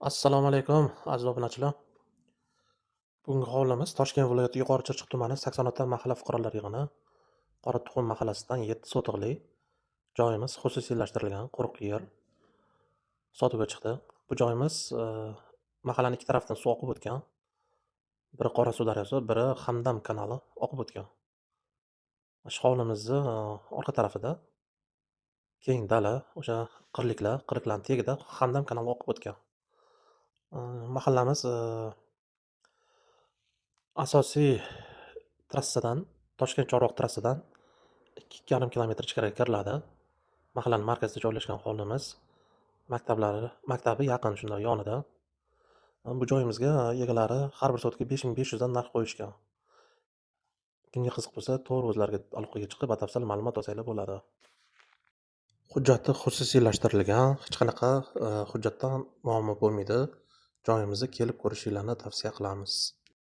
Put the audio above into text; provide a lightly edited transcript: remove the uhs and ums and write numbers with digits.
Assalomu alaykum, aziz obunachilar. Bugungi hovlimiz Toshkent viloyati Yuqori Chirchiq tumani 80 mahalla fuqarolar yig'ini Qoratuxum mahallasidan 7 sotixli joyimiz xususiylashtirilgan quruq yer sotuvga chiqdi. Bu joyimiz mahallani ikki tarafidan suv oqib o'tgan. Biri Qorasuv daryosi, biri Hamdam kanali oqib o'tgan. Shu hovlimizni orqa tarafida keng dala, o'sha qirliklar, qirliklarning tagida Hamdam kanali oqib o'tgan. Mahallamiz asosiy trassadan, Toshkent Chorvoq trassasidan 2,5 kilometr ichkariga kiriladi. Mahallani markazida joylashgan hovlimiz. Maktablari, maktabi yaqin shunday yonida. Bu joyimizga egalari har bir sotixga 5500 dan narx qo'yishgan. Kimga qiziq bo'lsa, to'g'ri o'zlariga aloqaga chiqib, batafsil ma'lumot olsanglar bo'ladi. Hujjati xususiylashtirilgan, hech qanaqa hujjatdan muammo bo'lmaydi. Joyimizni kelib ko'rishinglarni tavsiya qilamiz.